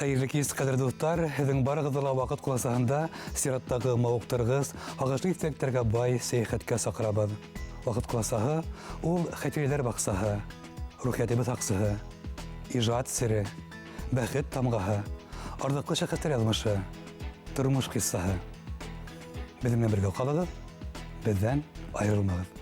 Хәйерле кис, ҡәҙерле дуҫтар! Һеҙҙең барығыҙҙы ла ваҡыт ҡуласаһында сираттағы мауыҡтырғыс, һағышлы иҫтәлектәргә бай сәйәхәткә саҡырабыҙ. Ваҡыт ҡуласаһы ул хәтирәләр баҡсаһы, рухиәтебеҙ һаҡсыһы, ижад сере, бәхет тамғаһы, арҙаҡлы шәхестәр яҙмышы, тормош ҡиссаһы. Беҙҙең менән бергә ҡалығыҙ, беҙҙән айырылмағыҙ.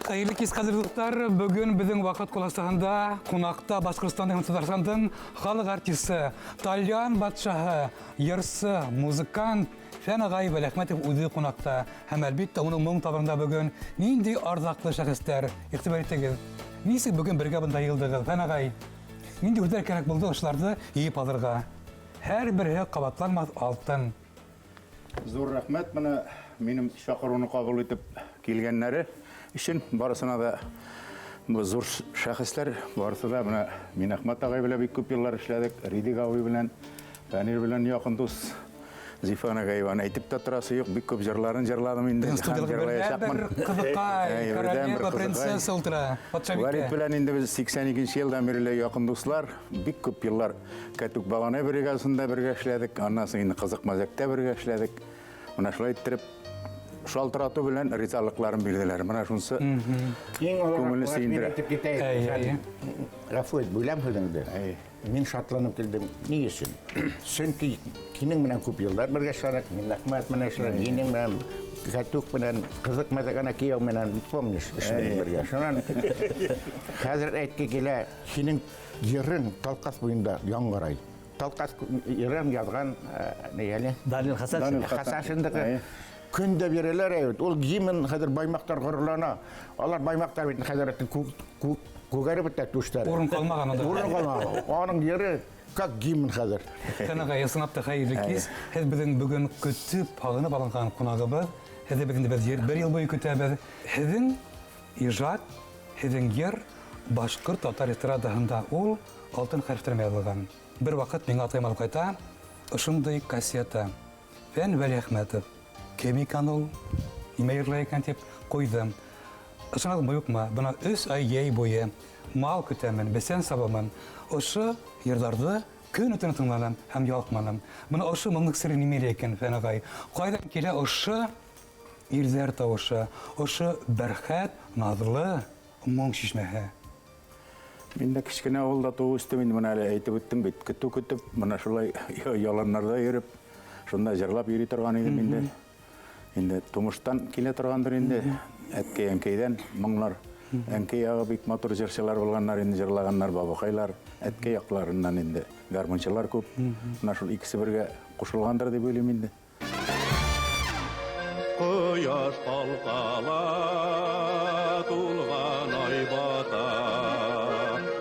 Хәйерле кис, ҡәҙерле дуҫтар. Бөгөн беҙҙең ваҡыт ҡуластаһында ҡунаҡта Башҡортостандың һәм Татарстандың халыҡ артисы, тальян батшаһы, йырсы, музыкант Фән ағай Вәләхмәтов үҙе ҡунаҡта. Һәм, әлбиттә, уның моң табырында бөгөн нинди арҙаҡлы шәхестәр. Иғтибар итегеҙ. Нисек бөгөн бергә бында йыйылдығыҙ, Фән ағай? Нинди һүҙҙәр кәрәк булды ошоларҙы йыйып алырға? Һәр береһе ҡабатланмаҫ алтын. Зур рәхмәт менә минем чакыруны кабул итеп килгәннәре өчен. Барысына да зур шәхесләр, барысы да менә Минәхмәт агай белән бик күп еллар эшләдек, Ридик абый белән, Фәнил белән якын дус. Зифа Нагаеваны әйтеп тә торасы юк, бик күп җырларын җырладым инде. Һәм җырлаячакмын. Кызыкай, королева, принцесса утыра. Патшабикә. Валид белән инде без 82 елдан бирле якын дуслар, бик күп еллар Кәтүк Баганай бригадасында бергә эшләдек, аннан соң инде Кызык Мәзәктә бергә эшләдек. Менә шулай иттереп шалтырату белән ризалыкларын бирделәр. Менә шунысы Иң олы күңелне рәхмәт мин сөендерә. әйтеп китәйем. Гафу ит, бүләм һүҙеңде. Мин шатланып килдем. Ни өсөн? Сөнки һинең менән күп йылдар бергә эшләнек. Миннәхмәт менән эшләнек, һинең менән Кәтүк менән, Кызык Мәзәк ана кияү менән, помнишь, эшләдек бергә. Шунан хәзер әйтке килә, һинең йырың Талкас буенда яңгырай. Талкас йырын язган ни әле? Данил Хасаншин. Хасаншиндыгы. Көн дә бирәләр әйбит. Ул гимн хәзер баймактар горурлана. Алар баймактар бит хәзер күгәреп бетә түшләре. Урын калмаган анда. Урын калмаган. Аның йыры как гимн хәзер. Фән агай, ысынлап та хәерле кич. Һеҙ беҙҙең бөгөн көтөп, һағынып алынған ҡунағыбыҙ. Һеҙҙе беҙ инде беҙ бер йыл буйы көтәбеҙ. Һеҙҙең ижад, һеҙҙең йыр башҡорт татар эстрадаһында ул алтын хәрефтәр менән яҙылған. Бер ваҡыт миңә атайым алып ҡайта ошондай кассета. Фән Вәлиәхмәтов. Кем икән ул? Нимә йырлай икән дип ҡуйҙым. Ышанығыҙмы, юҡмы, бына өс ай йәй буйы мал көтәмен, бесән сабамын. Ошо йырҙарҙы көнө-төнө тыңланым һәм ялҡманым. Бына ошо моңлоҡ сере нимәлә икән, Фән ағай? Ҡайҙан килә ошо ирҙәр тауышы, ошо бәрхәт, наҙлы моң шишмәһе? Мин дә кечкенә авылда туып үстем инде, менә әле әйтеп үттем бит, көтү көтеп, менә шулай яланнарда йөреп, шунда җырлап йөри торган идем инде. Инде тумыштан килә торгандыр инде, әткәй, әнкәйдән моңнар. Әнкәй ягы бик матур җырчылар булганнар инде, җырлаганнар бабакайлар, әткәй якларыннан инде гармунчылар күп. Менә шул икесе бергә кушылгандыр дип уйлыйм инде. Кояш калкала, тулган ай бата,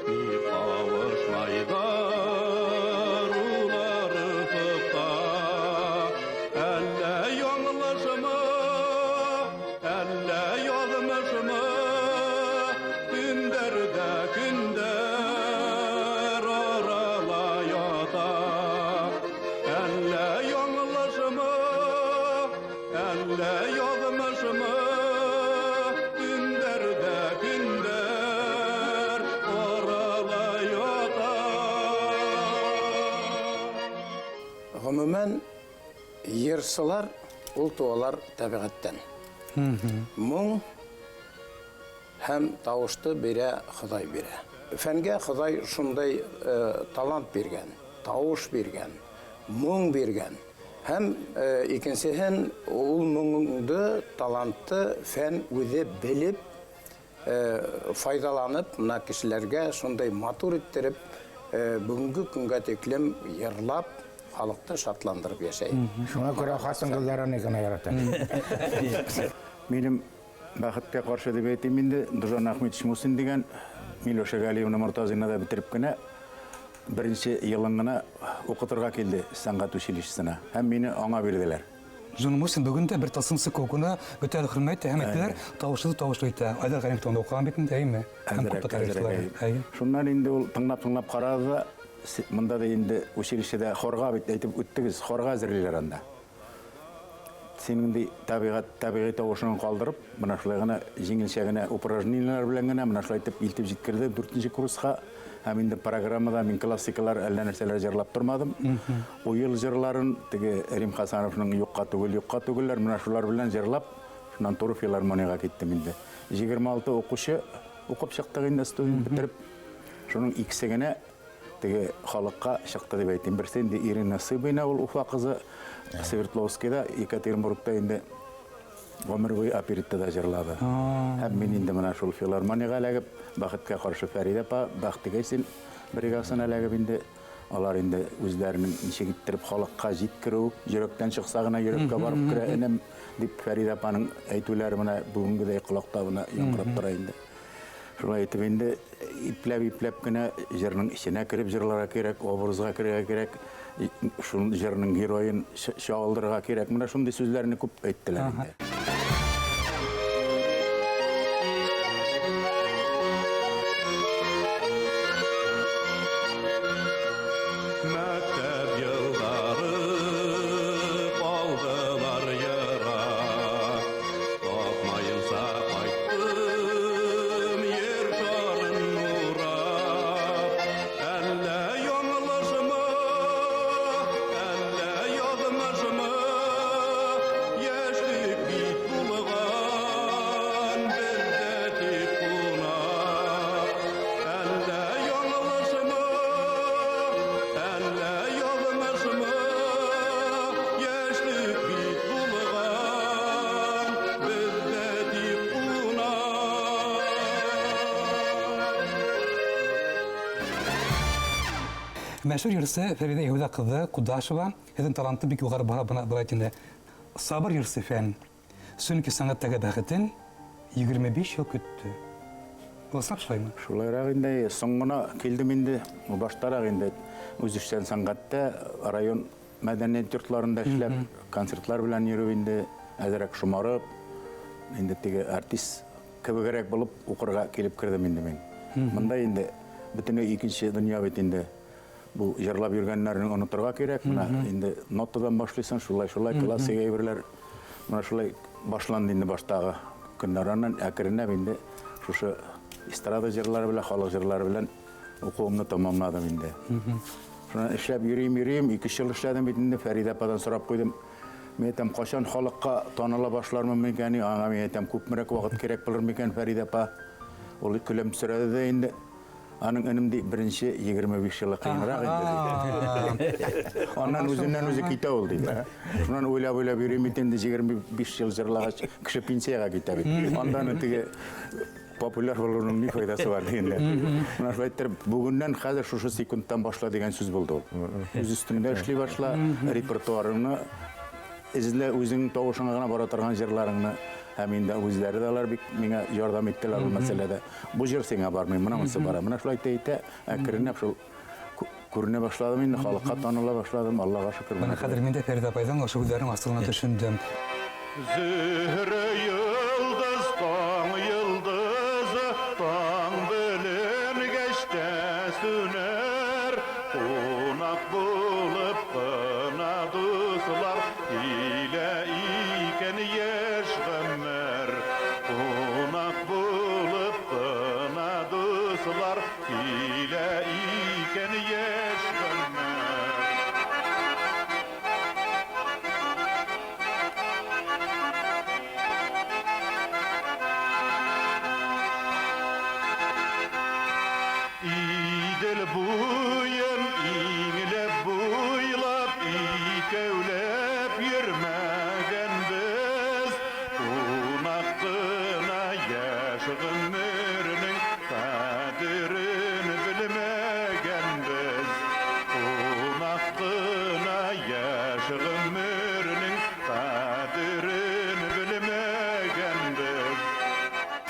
Ник кавышмайдар улар офыкта? Әллә яңлышмы, әллә язмышмы, Төндәр дә көндәр арала ята. Әллә яңлышмы, әллә язмышмы, Төндәр дә көндәр арала ята. Гомумән, йырсылар ул туалар тәбиғәттән. Моң һәм тавышты бирә Хоҙай бирә. Фәнгә Хоҙай шундай талант биргән. тауыш биргән, моң биргән. Һәм икенсеһен ул моңды, талантты фән үҙе белеп, файҙаланып, мына кешеләргә шундай матур иттереп, бөгөнгө көнгә тиклем йырлап, халыҡты шатландырып йәшәй. Шуңа күрә хатын-ҡыҙҙар аны гына ярата. Минем бәхеткә ҡаршы дип әйтим инде, Дужан Ахметович Мусин дигән Миләүшә Галиевна Мортазина да бетереп кенә беренсе йылын гына уҡытырға килде сәнғәт училищесына һәм мине аңа бирҙеләр. Джон Мусин бөгөн дә бер тылсымсы кеүек, бөтә хөрмәт итә һәм әйтәләр, тауышлы тауышлы итә. Айҙар Ғәлимов та уҡыған бит инде, әйме? Һәм күп татар йырсылары. Әйе. Шуннан инде ул тыңлап-тыңлап ҡарады да, мында да инде училищеда хорға бит әйтеп үттегеҙ, хорға әҙерләйләр анда. Синең ди табиғи тауышыңны ҡалдырып, мына шулай ғына еңелсә генә упражнениелар белән генә мына шулай итеп илтеп җиткерде 4нче курсҡа. Һәм инде программада мин классикалар әллә нәрсәләр җырлап тормадым. Уел җырларын теге Рим Хасановның юкка түгел, юкка түгелләр, мына шулар белән җырлап, шуннан туры филармониягә киттем инде. 26 укучы укып чыктык инде студент бетереп. Шуның икесе генә теге халыкка чыкты дип әйтим. Берсе инде Ирина Сыбина, ул Уфа кызы, Свердловскийда, Екатеринбургта инде гомер буе опереттада җырлады. Һәм мин инде менә шул филармониягә эләгеп, бәхеткә каршы Фәридә апа, Бәхтигәй бригадасына эләгеп инде, алар инде үзләренең ничек иттереп халыкка җиткерү, йөрәктән чыкса гына йөрәккә барып керә энем дип Фәридә апаның әйтүләре менә бүгенгедәй колакта менә яңгырап тора инде. Шулай итеп инде ипләп-ипләп кенә җырның эченә кереп җырларга кирәк, образга керергә кирәк, шул җырның героен чагылдырырга кирәк. Менә шундый сүзләрне күп әйттеләр инде. Мәктәп еллары калдылар ерак, тапмаенса кайттым ер шарын урап. Әллә яңлышмы, әллә язмышмы, яшьлек бит булган бездә тик кунак. Әллә яңлышмы, әллә язмышмы, яшьлек бит булган бездә тик кунак. Мәшһүр йырсы Фәриҙә Яһүҙә ҡыҙы Ҡудашева, һеҙҙең таланты бик юғары бара бына былай инде. Сабыр йырсы фән. Сөнки сәнғәттәге бәхетен 25 йыл көттө. Ылыслап шулаймы? Шулайыраҡ инде, соң ғына килдем инде, баштараҡ инде үзешчән сәнғәттә район мәҙәниәт йортларында эшләп, концертлар белән йөрөп инде, әҙерәк шомарып, инде теге артист кебегерәк булып уҡырға килеп керҙем инде мин. Мында инде бөтөнләй икенсе донъя бит инде. Бу җырлап йөргәннәрне оноторға кирәк. Менә инде нотадан башлыйсың, шулай-шулай классик әйберләр. Менә шулай башланды инде баштагы көннәр. Аннан әкренләп инде шушы эстрада җырлары белән, халык җырлары белән укуымны тамамладым инде. Шуннан эшләп йөрим, йөрим, 2 ел эшләдем бит инде. Фәридә ападан сорап куйдым. Мин әйтәм, кайчан халыкка таныла башлармын микән? Аңа мин әйтәм, күпмерәк вакыт кирәк булыр микән, Фәридә апа? Ул көлемсерәде дә инде. Аның энем ди, беренче 25 елы кыйнрак инде, диде. Аннан үзеннән үзе китә ул, диде. Шуннан уйлап-уйлап йөрим бит инде, 25 ел җырлагач, кеше пенсиягә китә бит. Андан теге популяр булуның ни файдасы бар дигәндә. Менә шулай иттереп, бүгеннән хәзер шушы секундтан башла дигән сүз булды ул. Үз өстеңдә эшли башла, репертуарыңны эзлә, үзеңнең тавышыңа гына бара торган җырларыңны. Һәм инде үзләре дә алар бик миңа ярдәм иттеләр ул мәсьәләдә. Бу җыр сиңа бармый, менә монысы бара. Менә шулай итә-итә, әкренләп шул күренә башладым инде, халыкка таныла башладым, Аллага шөкер. Менә хәзер мин дә Фәридә апайдан ошо һүҙҙәренең асылына төшөндөм. Зөһрә йолдыз, таң йолдызы, таң беленгәч тә сүнәр. Кунак булып кына дуслар килә икән яшь гомер. Кунак булып кына дуслар килә икән яшь гомер.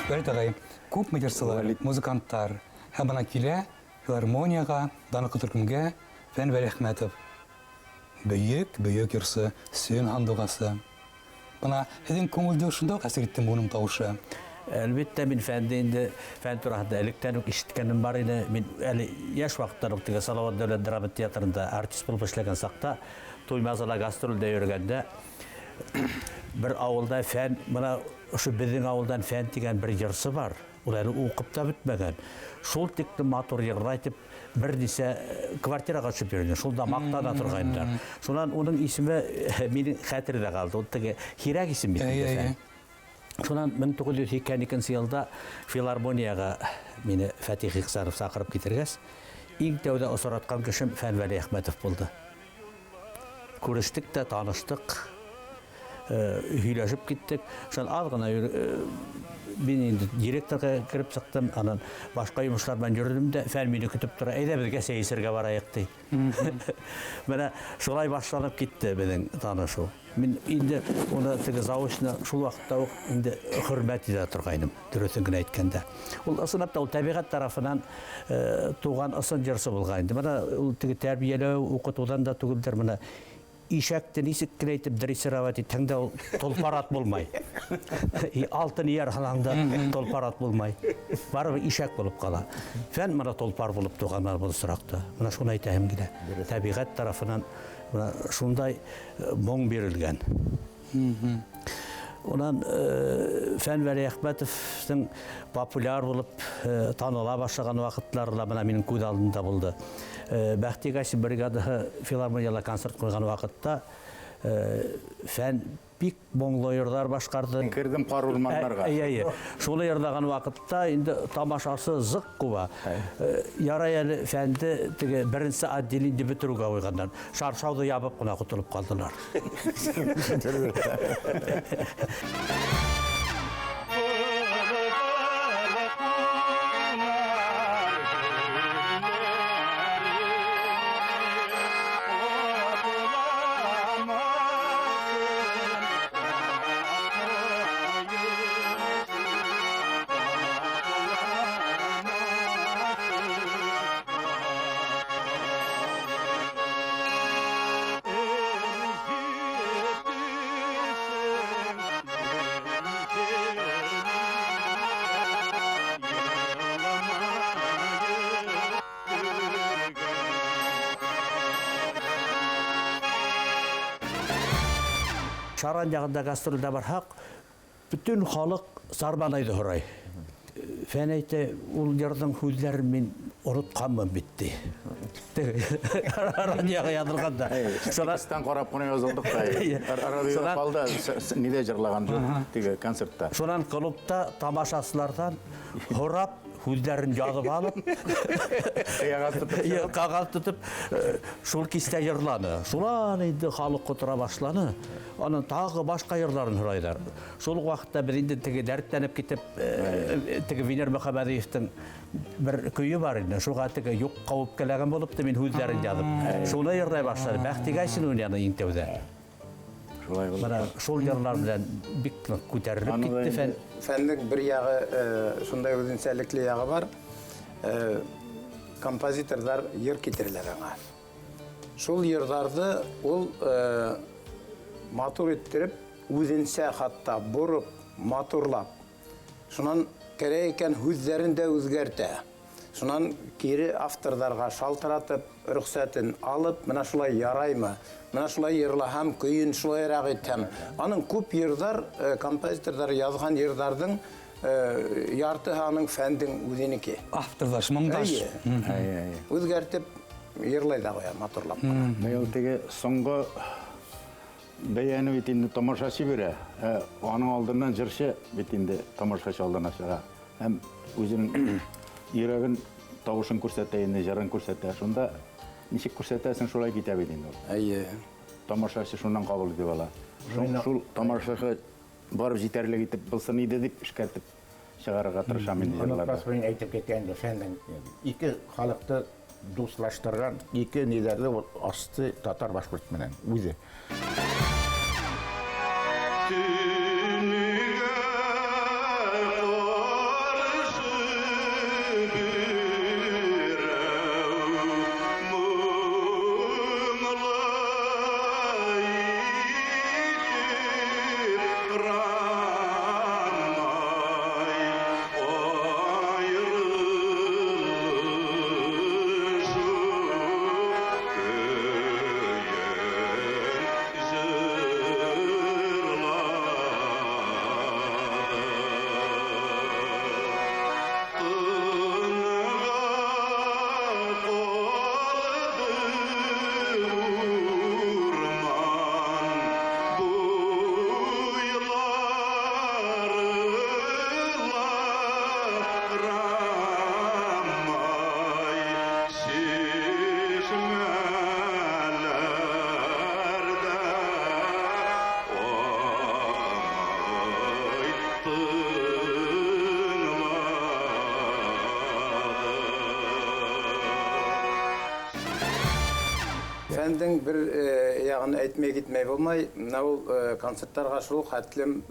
Вәлит ағай, күпме йырсылар, музыканттар һәм бына килә филармонияға, данлыҡлы төркөмгә Фән Вәлиәхмәтов. Бөйөк, бөйөк йырсы, Сөн һандуғасы. Бына һеҙҙең күңелде шунда уҡ әсир иттеме уның тауышы? Әлбиттә, мин Фәнде инде Фән тураһында электән үк ишеткәнем бар ине. Мин әле йәш ваҡыттан уҡ теге Салауат дәүләт драма театрында артист булып эшләгән саҡта Туймазыла гастролдә йөрөгәндә бер ауылда Фән, бына ошо беҙҙең ауылдан Фән тигән бер йырсы бар. Ул әле уҡып та бөтмәгән. Шул тиклем матур йырлай тип бер нисә квартираға төшөп йөрөнө. Шунда маҡтана торғайнылар. Шунан уның исеме минең хәтерҙә ҡалды. Ул теге һирәк исем бит инде Фән. Шунан 1982 йылда филармонияға мине Фәтих Ихсанов саҡырып китергәс, иң тәүҙә осратҡан кешем Фән Вәлиәхмәтов булды. Күрештек тә, таныштыҡ, һөйләшеп киттек. Шунан аҙ ғына мин инде директорға кереп сыҡтым, анан башҡа йомоштар менән йөрөнөм дә, Фән мине көтөп тора, әйҙә беҙгә сәй эсергә барайыҡ, ти. Бына шулай башланып китте беҙҙең танышыу. Мин инде уны теге заочно шул ваҡытта уҡ инде хөрмәт итә торғайным, дөрөҫөн генә әйткәндә. Ул ысынлап та ул тәбиғәт тарафынан туған ысын йырсы булған инде. Бына ул теге тәрбиәләү, уҡытыуҙан да түгелдер, бына ишәкте нисек кенә итеп дрессировать итһәң дә ул толпар ат булмай. Алтын эйәр һалһаң да толпар ат булмай. Барыбер ишәк булып ҡала. Фән бына толпар булып туған был осраҡта. Бына шуны әйтәһем килә. Тәбиғәт тарафынан бына шундай моң бирелгән. Унан Фән Вәлиәхмәтовтың популяр булып таныла башлаған ваҡытлары ла бына минең күҙ алдында булды. Бәхти Гайсин бригадаһы филармонияла концерт ҡуйған ваҡытта Фән бик моңло йырҙар башҡарҙы. Керҙем ҡар урмандарға. Эйе, эйе. Шуны йырҙаған ваҡытта инде тамашасы зыҡ ҡуба. Ярай әле Фәнде теге беренсе отделение бөтөрөүгә ҡуйғандар. Шаршауҙы ябып ҡына ҡотолоп ҡалдылар. Шаран яғында гастролдә барһаҡ, бөтөн халыҡ Сарманайҙы һорай. Фән әйтә, ул йырҙың һүҙҙәрен мин онотҡанмын бит, ти. Шаран яғы яҙылған да. Текстан ҡарап ҡына яҙылдыҡ та. Радиоҙа ҡалды, ниҙә йырлаған теге концертта. Шунан клубта тамашасыларҙан һорап, һүҙҙәрен яҙып алып, ҡағыҙ тотоп, шул кистә йырланы. Шунан инде халыҡ ҡотора башланы. Анан тағы башҡа йырларын һорайҙар. Шул уҡ ваҡытта беҙ инде теге дәртләнеп китеп, теге Венер Мөхәммәдиевтең бер көйө бар ине. Шуға теге юҡ ҡауып килгән булып та мин һүҙҙәрен яҙып, шуны йырлай башланым. Бәхти Гайсин уйнаны иң тәүҙә. Шулай булды. Бына шул йырлар менән бик ныҡ күтәрелеп китте Фән. Фәндең бер яғы, шундай үҙенсәлекле яғы бар. Композиторҙар йыр китерәләр аңа. Шул йырҙарҙы ул матур иттереп, үҙенсә хатта бороп, матурлап. Шунан кәрәк икән һүҙҙәрен дә үҙгәртә. Шунан кире авторҙарға шалтыратып, рөхсәтен алып, бына шулай яраймы, бына шулай йырлаһам, көйөн шулайыраҡ итһәм. Аның күп йырҙар, композиторҙар яҙған йырҙарҙың яртыһы аның Фәндең үҙенеке. Авторҙар, моңдаш. Эйе. Үҙгәртеп йырлай ҙа ҡуя, матурлап ҡына. Быйыл теге соңғо бәйәне бит инде тамашасы бирә. Аның алдынан йырсы бит инде тамашасы алдына сыға. Һәм үзенең йөрәген, тауышын күрсәтә инде, җырын күрсәтә. Шунда ничек күрсәтәсең, шулай китә бит инде ул. Әйе. Тамашасы шуннан кабул итеп ала. Шул тамашасы барып җитәрлек итеп булсын иде дип эшкәртеп чыгарырга тырышам инде җырларда. Онытмас әйтеп киткән инде, Фәндең ике халыкты дуслаштырган ике ниләрҙе ул асты татар башҡорт менән үҙе. Төнөгә Ярамай ayrılışu Köyün zırladı. Tınğa kaldı orman Boyları ramay Şişmelerde Amay tınladı. Фәндең бер яғын әйтмәй китмәй булмай. Менә ул концертларга шул хәтлем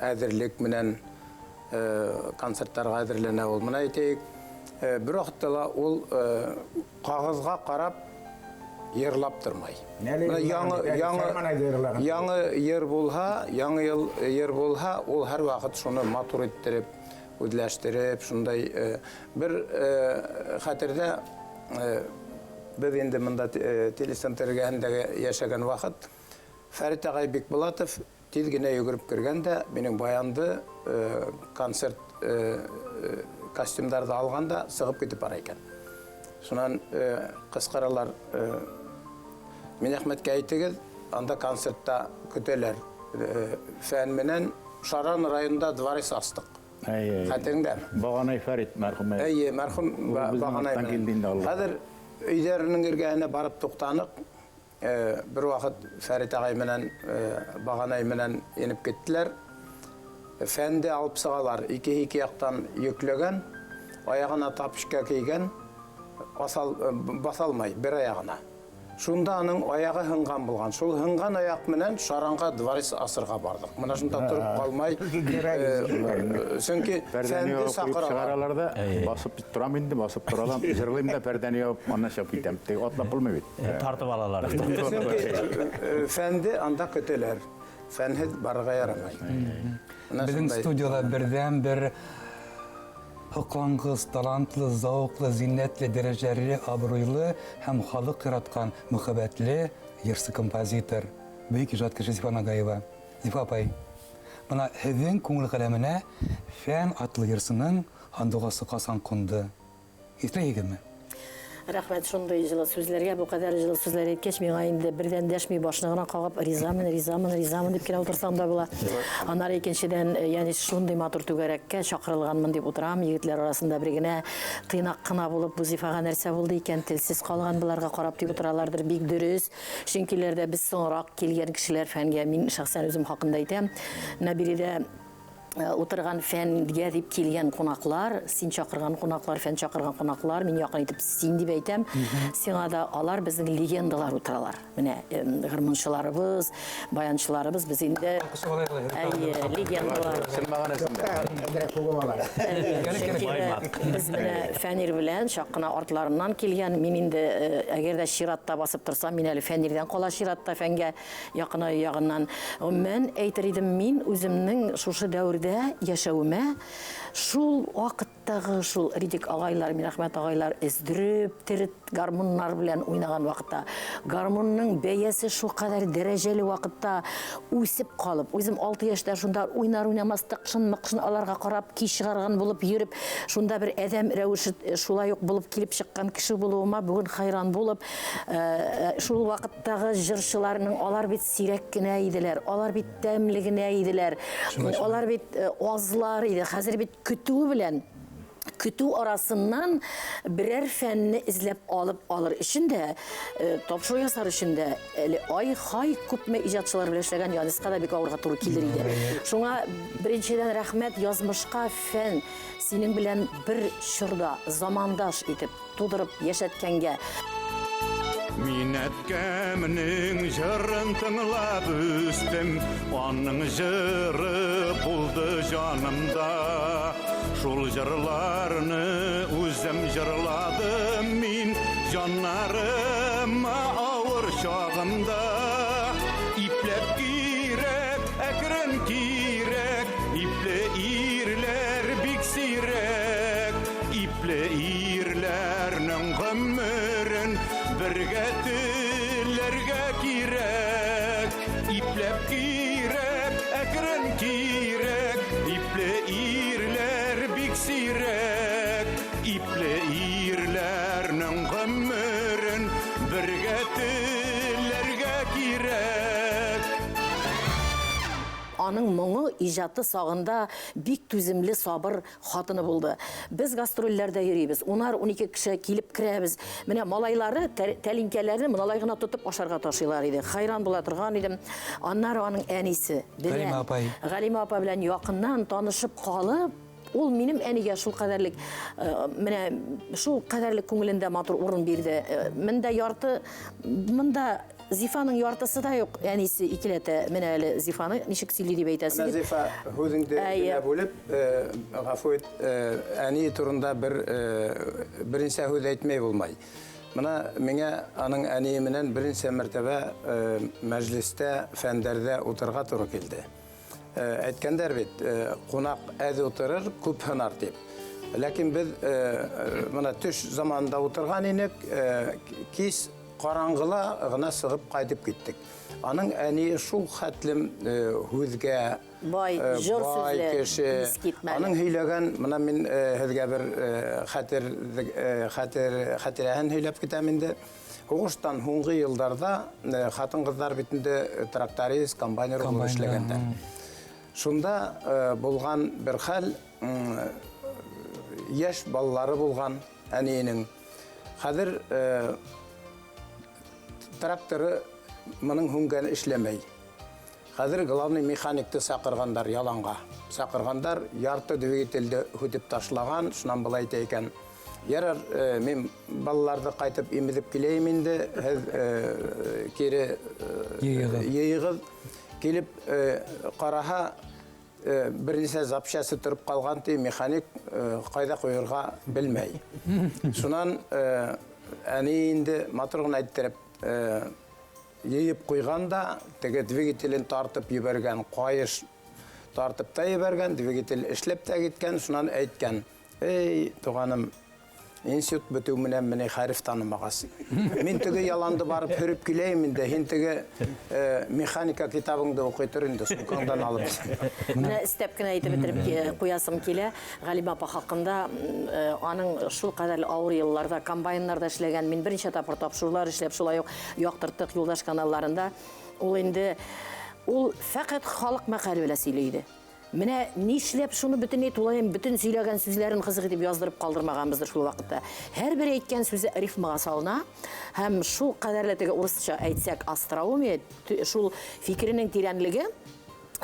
әҙерлек менән концертларга әҙерләнә ул. Менә әйтәйек, бер ваҡытта ла ул ҡағыҙға ҡарап йырлап тормай. Нәле Менә йырлаған, Сарман айҙа йырлаған. яңы йыр булһа, яңы йыл йыр булһа, ул һәр ваҡыт шуны матур иттереп, үҙләштереп, шундай бер хәтерҙә беҙ инде мында телецентр эргәһендәге йәшәгән ваҡыт Фәрит ағай Бикбулатов тиҙ генә йүгереп кергән дә минең баянды концерт костюмдарҙы алған да сығып китеп бара икән. Шунан ҡысҡыралар, Минәхмәткә әйтегеҙ, анда концертта көтәләр. Фән менән Шаран районында дворец астыҡ. Әй, әй. Хәтереңдәме? Бағанай Фәрит мәрхүм. Әйе, мәрхүм Ул беҙҙең Бағанай арттан менән. килде инде Алла. Хәҙер өйҙәренең эргәһенә барып туҡтаныҡ. Бер ваҡыт Фәрит ағай менән, Бағанай менән инеп киттеләр. Фәнде алып сығалар, ике яҡтан йөкләгән, аяғына тапочка кейгән, баҫалмай бер аяғына. Шунда аның аяғы һынған булған. Шул һынған аяҡ менән Шаранға дворец асырға барҙыҡ. Мына шунда тороп ҡалмай, сөнки Пәрҙәне фәнде ябып ҡуйып саҡыралар. сығаралар ҙа, басып торам инде, басып торалам, йырлайым да пәрҙәне ябып, аннан сығып китәм. Тик атлап булмай бит. Тартып алалар. Сөнки фәнде анда көтәләр. Фәнһеҙ барырға ярамай. Мына Беҙҙең шундай. студияла берҙән-бер һоҡланғыс, талантлы, зауыҡлы, зиннәтле, дәрәжәле, абруйлы һәм халыҡ яратҡан мөхәббәтле йырсы композитор, бөйөк ижад кеше Зифа Нагаева. Зифа апай, бына һеҙҙең күңел ҡәләменә Фән атлы йырсының һандуғасы ҡасан ҡунды? Иҫләйһегеҙме? Рәхмәт шундай жылы сүзләргә, бу кадәр жылы сүзләр әйткәч, миңа инде бердән дәшми башны гына кагып, ризамын, ризамын, ризамын дип кенә утырсам да була. Аннары икенчедән, ягъни шундый матур түгәрәккә чакырылганмын дип утырам, егетләр арасында бер генә тыйнак кына булып, бу Зифага нәрсә булды икән, телсез калган буларга карап дип утыралардыр, бик дөрес. Чөнки без соңрак килгән кешеләр фәнгә, мин шәхсән үзем хакында әйтәм. Менә биредә утырган фәнгә дип килгән кунаклар, син чакырган кунаклар, фән чакырган кунаклар, мин якын итеп син дип әйтәм. Сиңа да алар безнең легендалар утыралар. Менә гармунчыларыбыз, баянчыларыбыз без инде әйе, легендалар. Чын мәгънәсендә. Әзрәк күгем алар. Чөнки без менә Фәнир белән чак кына артларыннан килгән. Мин инде әгәр дә чиратта басып торсам, мин әле Фәнирдән кала чиратта фәнгә якынаю ягыннан. Гомумән әйтер идем, мин үземнең шушы дәүердә яшәвемә шул вакыттагы шул Ридик агайлар, Минәхмәт агайлар өздереп, терет гармуннар белән уйнаган вакытта, гармунның бәясе шул кадәр дәрәҗәле вакытта үсеп калып, үзем 6 яшьтә шунда уйнар уйнамас тыкшын мыкшын аларга карап ки чыгарган булып йөреп, шунда бер әдәм рәвеше шулай ук булып килеп чыккан кеше булуыма бүген хайран булып, шул вакыттагы җырчыларның алар бит сирәк кенә иделәр, алар бит тәмле генә иделәр, алар бит азлар иде. Хәзер бит көтү белән көтү арасыннан берәр фәнне эзләп алып алыр өчен дә, тапшыру ясар өчен дә әле ай-хай күпме иҗатчылар белән эшләгән Яниска да бик авырга туры килер иде. Шуңа беренчедән рәхмәт язмышка, фән синең белән бер чорда замандаш итеп тудырып яшәткәнгә. Мин әткәмнең җырын тыңлап үстем, аның җыры булды җанымда. Шул җырларны үзем җырладым мин, җаннарыма авыр чагымда. Ипләп кирәк, әкрен кирәк. Ипле ирләрнең гомерен бергә теләргә кирәк. Аның моңы ижаты сагында бик түземле, сабыр хатыны булды. Без гастрольләрдә йөрибез. 10-12 кеше килеп керәбез. Менә малайлары тәлинкәләрне мыналай гына тотып ашарга ташыйлар иде. Хайран була торган идем. Аннары аның әнисе белән Галимә апай. Галимә апа белән якыннан танышып калып, ул минем әнигә шул кадәрлек, менә шул кадәрлек күңелендә матур урын бирде. Монда ярты, монда Зифаның яртысы да юк, әнисе икеләтә. Менә әле Зифаны ничек сөйли дип әйтәсе Менә дип. Зифа, һүҙеңде Әйе. генә бүлеп, гафу ит, әни турында берничә һүҙ әйтмәй булмай. Мына миңә аның әние менән берничә мәртәбә мәжлистә, фәндәрҙә ултырырға тура килде. Әйткәндәр бит, ҡунаҡ әҙ ултырыр, күп һынар тип. Ләкин беҙ мына төш заманында ултырған инек, кис ҡараңғыла ғына сығып ҡайтып киттек. Аның әние шул хәтлем һүҙгә, Бай, жыр бай сүзле, кеше. искитмәле. Аның һөйләгән, мына мин һеҙгә бер хәтирәһен һөйләп китәм инде. Һуғыштан һуңғы йылдарҙа ҡатын-ҡыҙҙар бит инде тракторист, комбайнер булып Комбайнер, эшләгәндәр. Шунда булған бер хәл, йәш балалары булған әниенең. Хәҙер тракторы моның һүнгәне эшләмәй. Хәҙер главный механикты саҡырғандар яланға. Саҡырғандар, ярты двигательде һүтеп ташлаған, шунан былай әйтә икән. Ярар, мин балаларҙы ҡайтып имеҙеп киләйем инде, һеҙ кире Йыйығыҙ. йыйығыҙ. Килеп ҡараһа, бер нисә запчасты тороп ҡалған ти, механик ҡайҙа ҡуйырға белмәй. Шунан әни инде матур ғына әйттереп йыйып ҡуйған да, теге двигателен тартып ебәргән, ҡайыш тартып та ебәргән, двигатель эшләп тә киткән, шунан әйткән: Эй, туғаным, институт бөтөү менән мине хәреф танымағас. Мин теге яланды барып һөрөп киләйем инде, һин теге механика китабыңды уҡый тор инде, сумкаңдан алып. Менә өҫтәп кенә әйтеп бөтөрөп ҡуясым килә. Ғәлимә апа хаҡында, аның шул ҡәҙәр ауыр йылларҙа комбайннарҙа эшләгән, мин бернисә тапҡыр тапшырыулар эшләп, шулай уҡ яҡтырттыҡ Юлдаш каналларында. Ул инде, ул фәҡәт халыҡ мәҡәле белән сөйләй ине. Менә нишләп шуны бөтенләй тулайым, бөтен сөйләгән сүзләрен ҡыҙыҡ итеп яҙҙырып ҡалдырмағанбыҙҙыр шул ваҡытта. Һәр бер әйткән сүзе рифмаға салына һәм шул ҡәҙәрле теге урыҫса әйтсәк остроумие, шул фикеренең тирәнлеге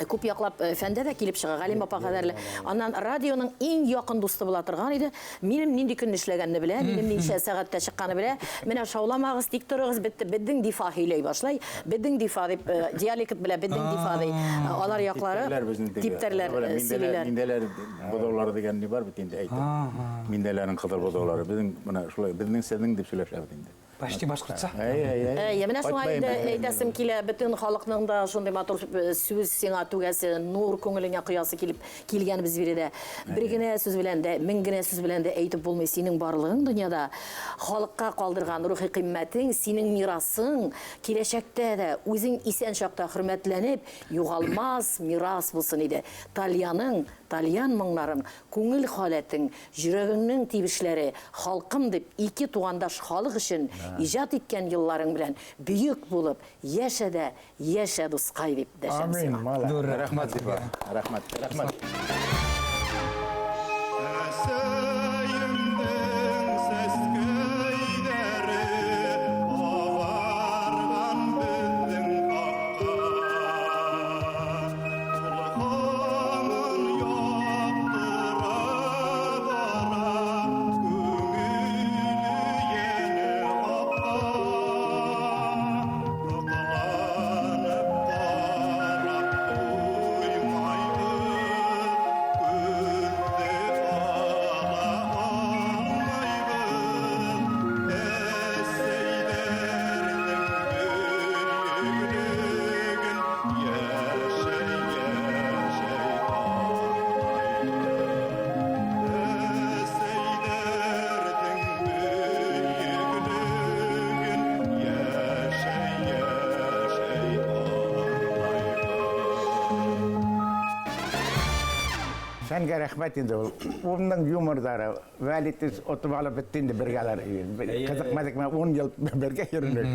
күп яҡлап фәндә дә килеп сыға Ғәлимә апа ҡәҙәрле. Аннан радионың иң яҡын дусты була торған иде. Минем нинди көн эшләгәнне белә, минем ничә сәғәттә сыҡҡанны белә. Менә шауламағыҙ, тик тороғоҙ, бетте, беҙҙең дифа һөйләй башлай. Беҙҙең дифа дип диалект белә, беҙҙең дифа ди. Алар яҡлары Типтәрләр беҙҙең теге. типтәрләр, Белә, сөйләйләр. Миндәләр боҙаулары тигән ни бар бит инде әйтеп. Миндәләрнең ҡыҙыл боҙаулары. Беҙҙең мына шулай, беҙҙең һеҙҙең дип сөйләшәбеҙ инде. Почти башҡортса. Әй, әй, әй. Әй, менә шуңа Ҡайтмайым инде мин. әйтәсем килә, бөтөн халыҡның да шундай матур сүз сиңа түгәсе, нур күңелеңә ҡоясы килеп килгәнбеҙ биредә. Бер генә сүз белән дә, мең генә сүз белән дә әйтеп булмый, синең барлығың дөньяда халыҡҡа ҡалдырған рухи ҡиммәтең, синең мирасың киләсәктә дә үзең иҫән чаҡта хөрмәтләнеп, юғалмас мирас булсын иде. Тальяның, тальян моңнарың, күңел халәтең, йөрәгеңнең тибешләре, халҡым дип ике туғандаш халыҡ өсөн ижад иткән йылларың белән бөйөк булып йәшә дә, йәшә дуҫҡай дип дәшәм Амин, сиңа. мала. Ҙур Рәхмәт, рәхмәт Зифа. һеҙгә. Рәхмәт, рәхмәт. Әсәйемдең сәскәйҙәре ағарған беҙҙең аҡҡа. Ул һаман яҡтыра бара, күңеле йәнә аҡҡа. Һоҡланып ҡарап туймайбыҙ, күҙҙе ала Фәнгә рәхмәт инде ул. Уның юморҙары, Вәлит отоп алып бөттө инде бергәләр. Ҡыҙыҡ-мәҙек менән 10 йыл бергә йөрөнөк.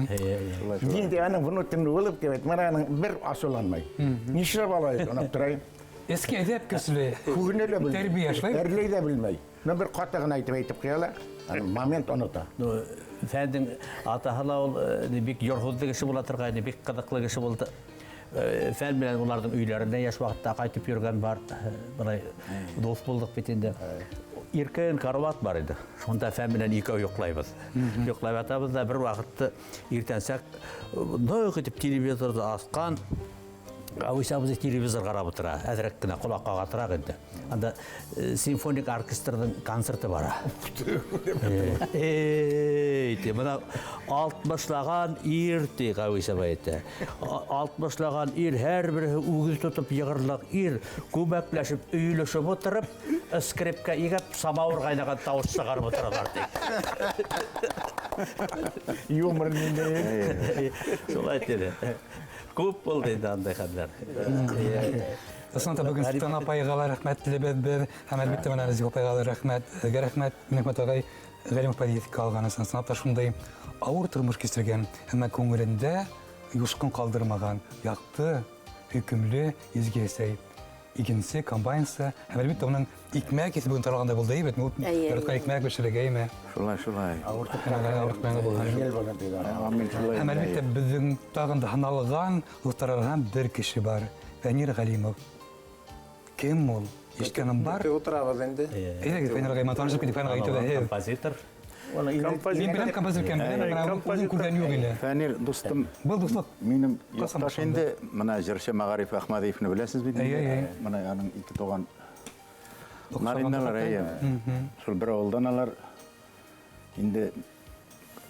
Инде аның внутренний улыбка бит, мына аның бер асыуланмай. Нишләп алай унап торайым? Эске әҙәп көслө. Күгенә лә белмәй. Тәрбиә шулай. Әрләй ҙә белмәй. Но бер ҡаты ғына әйтеп әйтеп ҡуя ла, момент онота. Ну, Фәндең атаһы ла ул бик йорһоҙло кеше була торғайны, бик ҡыҙыҡлы кеше булды. Фән менән уларҙың өйләренә йәш ваҡытта ҡайтып йөрөгән бар. Былай дуҫ булдыҡ бит инде. Иркен карават бар иде. Шунда Фән менән икәү йоҡлайбыҙ. Йоҡлап ятабыҙ да бер ваҡытты иртәнсәк ныҡ итеп телевизорҙы асҡан. Ауыз абыҙ телевизор ҡарап ултыра, әҙерәк кенә ҡолаҡ ҡағатыраҡ инде. Анда симфоник оркестрҙың концерты бара. Эй, ти, бына алтмышлаған ир, ти, Ғәүис абай әйтә. Алтмышлаған ир, һәр береһе үгеҙ тотоп йығырлыҡ ир, күмәкләшеп, өйөлөшөп ултырып, скрипка игәп, самауыр ҡайнаған тауыш сығарып ултыралар, ти. Юмор ниндәй. Шулай тине. Күп булды инде андай хәлләр. Ысын та бөгөн Султан апайға ла рәхмәтлебеҙ беҙ, һәм әлбиттә бына Рәзиф апайға ла рәхмәт, һеҙгә рәхмәт, Минәхмәт ағай Ғәлимов апайҙы иҫкә алған өсөн. Ысынлап та шундай ауыр тормош кисергән, әммә күңелендә юшҡын ҡалдырмаған, яҡты, һөйкөмлө, изге әсәй. Икенсе комбайнсы, һәм әлбиттә уның икмәк еҫе бөгөн таралғандай булды, бит, ул яратҡан икмәк бешерергә, әйме? Шулай, шулай. Ауыртмаған булған. Еңел булған тиҙәр. Амин, шулай. Һәм әлбиттә беҙҙең тағын да һаналған дуҫтар араһынан бер кеше бар, Фәнир Ғәлимов. Кем ул? Ишеткәнем бар. Көтөп ултырабыҙ инде. Әйҙәгеҙ, Фәнир ағай, мин танышып китеп, Фәнир ағай әйтеүҙә һеҙ. Композитор. Композитор. Мин беләм композитор икәнен, беләм, әммә үҙен күргән юҡ инде. Фәнир, дустым, Был дуҫлыҡ минең ҡасан яҡташ башланды? инде, бына җырчы Мәғариф Әхмәдиевны беләсез бит инде. Әйе, әйе. Бына аның ике туған Оҡшаған Нариналар, дуҫлыҡ. әйе. Шул бер ауылдан алар. Инде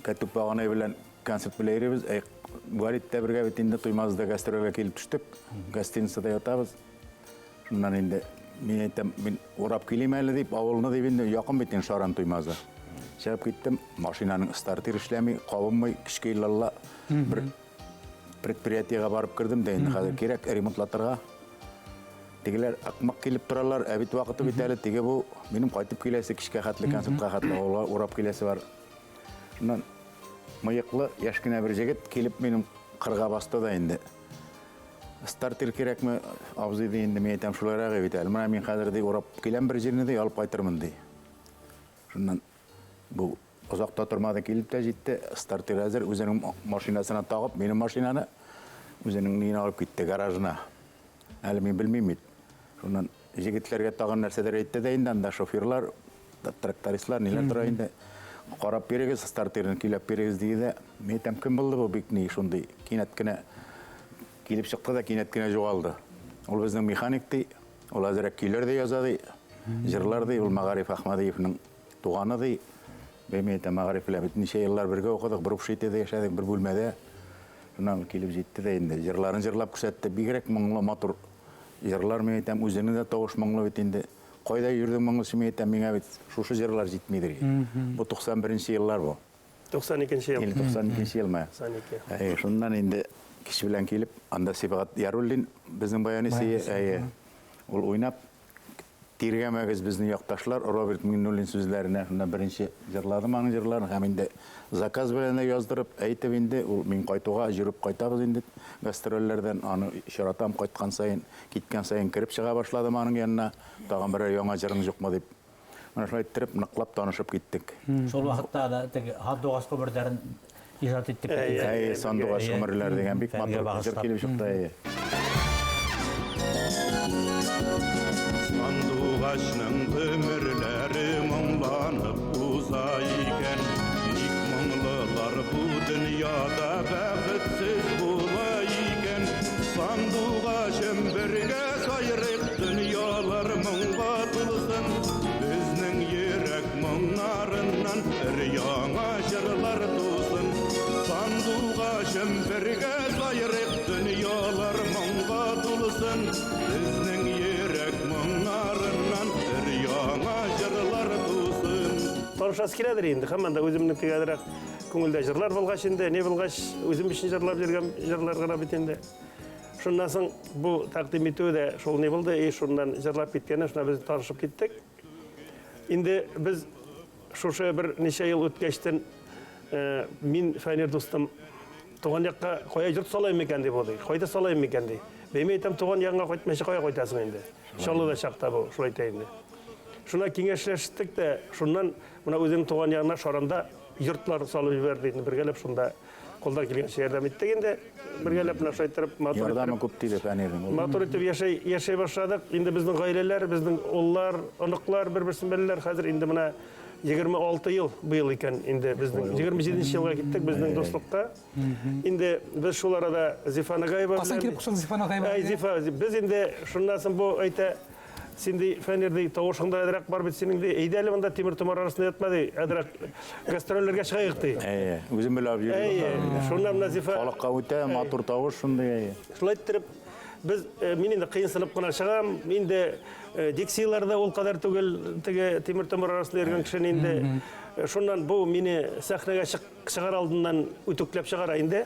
Кәтүк Бағанай белән концерт белән йөрибез. Әй, Валид тә бергә бит инде Туймазыда гастрольгә килеп төштөк. Гостиницада ятабыз. Шуннан инде мин әйтәм, мин урап килим әле дип, авылны дип инде якын бит инде Шаран Туймазы. Чыгып киттем, машинаның стартер эшләми, кабынмый, кичке елларла бер предприятиега барып кердем дә инде хәзер кирәк ремонтлатырга. Тегеләр акмак килеп торалар, ә бит вакыты бит әле, теге бу минем кайтып киләсе, кичкә хәтле концертка хәтле авылга урап киләсе бар. Шуннан мыйыклы яшь кенә бер җегет килеп минем кырга басты да инде. Стартер кирәкме, абзый ди инде, мин әйтәм, шулайрак бит әле. Менә мин хәзер ди урап киләм бер җирне ди, алып кайтырмын ди. Шуннан бу озак та тормады, килеп тә җитте. Стартер әзер, үзенең машинасына тагып, минем машинаны үзенең ниен алып китте гаражына. Әле мин белмим бит. Шуннан җегетләргә тагын нәрсәләр әйтте дә инде, анда шоферлар, трактористлар ниләр тора инде. Карап бирегез, стартерын көйләп бирегез диде дә. Мин әйтәм, кем булды бу бик ни шундый кинәт кенә килеп чыкты да кинәт кенә югалды. Ул безнең механик ди, ул әзрәк көйләр дә яза ди, җырлар ди, ул Мәгариф Әхмәдиевның туганы ди. Мин әйтәм, Мәгариф белән бит ничә еллар бергә укыдык, бер общежитиедә яшәдек, бер бүлмәдә. Шуннан килеп җитте дә инде, җырларын җырлап күрсәтте. Бигрәк моңлы, матур җырлар, мин әйтәм, үзенең дә тавыш моңлы бит инде. Кайда йөрдең моңлысы, мин әйтәм, миңа бит шушы җырлар җитмидер. Бу туксан беренче еллар бу. Туксан икенче ел. Или туксан икенче елмы? Туксан ике. Әйе, шуннан инде кеше белән килеп, анда Сибгат Яруллин безнең баянист, Баянист, әйе. Ул уйнап, тиргәмәгез безнең якташлар, Роберт Миңнуллин сүзләренә шунда беренче җырладым аның җырларын һәм инде заказ белән дә яздырып, әйтеп инде, ул мин кайтуга йөреп кайтабыз инде гастрольләрдән, аны очратам кайткан саен, киткән саен кереп чыга башладым аның янына, тагын берәр яңа җырың юкмы дип. Менә шулай иттереп ныклап танышып киттек. Шул вакытта да теге Һандугас гомерләрен иҗат иттек. Әйе. Әйе, Сандугас Әйе. гомерләр дигән бик Фәнгә матур җыр багышлап. килеп чыкты, әйе. Сандугачның гомерләре моңланып уза икән. Ник моңлылар бу дөньяда бәхетсез була икән? Сандугачым бергә сайрыйк, дөньялар моңга тулсын. Безнең йөрәк моңнарыннан өр-яңа җырлар тусын. Сандугачым бергә сайрыйк, дөньялар моңга тулсын. Безнең йөрәк моңнарыннан өр-яңа җырлар тусын. Танышасы киләдер инде. Һәм анда үземнең тигәдерәк күңелдә җырлар булгач инде, ни булгач, үзем өчен җырлап йөргән җырлар гына бит инде. Шуннан соң бу тәкъдим итү дә шул ни булды, и шуннан җырлап киткәне, шуннан без танышып киттек. Инде без шушы бер ничә ел үткәчтен мин Фәнир дустым туган якка кая йорт салайым микән дип уйлый. Кайда салайым микән ди. Мин әйтәм, туган ягыңа кайтмыйча кая кайтасың инде. Чаллыда чакта бу, шулай әйтә инде. Шуна киңәшләштек тә, шуннан менә үзенең туган ягына Шаранда йортлар салып җибәрде инде, бергәләп шунда кулдан килгәнчә ярдәм иттек инде. Бергәләп менә шулай иттереп, матур Ярдәме иттереп, күп тиде Фәнирнең. матур итеп яшәй башладык. Инде безнең гаиләләр, безнең уллар, оныклар бер-берсен беләләр. Хәзер инде менә 26 ел быел икән инде безнең 27 елга киттек безнең дуслыкка. Инде без шул арада Зифа Нагаева Касан белән килеп кушылды Зифа Нагаева? Әй, Зифа, без инде шуннан соң бу әйтә, син ди, Фәнир ди, тавышыңда әзрәк бар бит синең ди, әйдә әле монда тимер томар арасында ятма ди, әзрәк гастрольләргә чыгайык ди. Әйе, үзем белән йөрим. Әйе, шуннан менә Зифа Халыкка үтә, матур тавыш шундый, әйе. Шулай иттереп, без, мин инде кыенсынып кына чыгам, инде дикцияләрдә ул кадәр түгел, теге тимер томыр арасында йөргән кешене инде. Шуннан бу мине сәхнәгә чыгар алдыннан үтүкләп чыгара инде.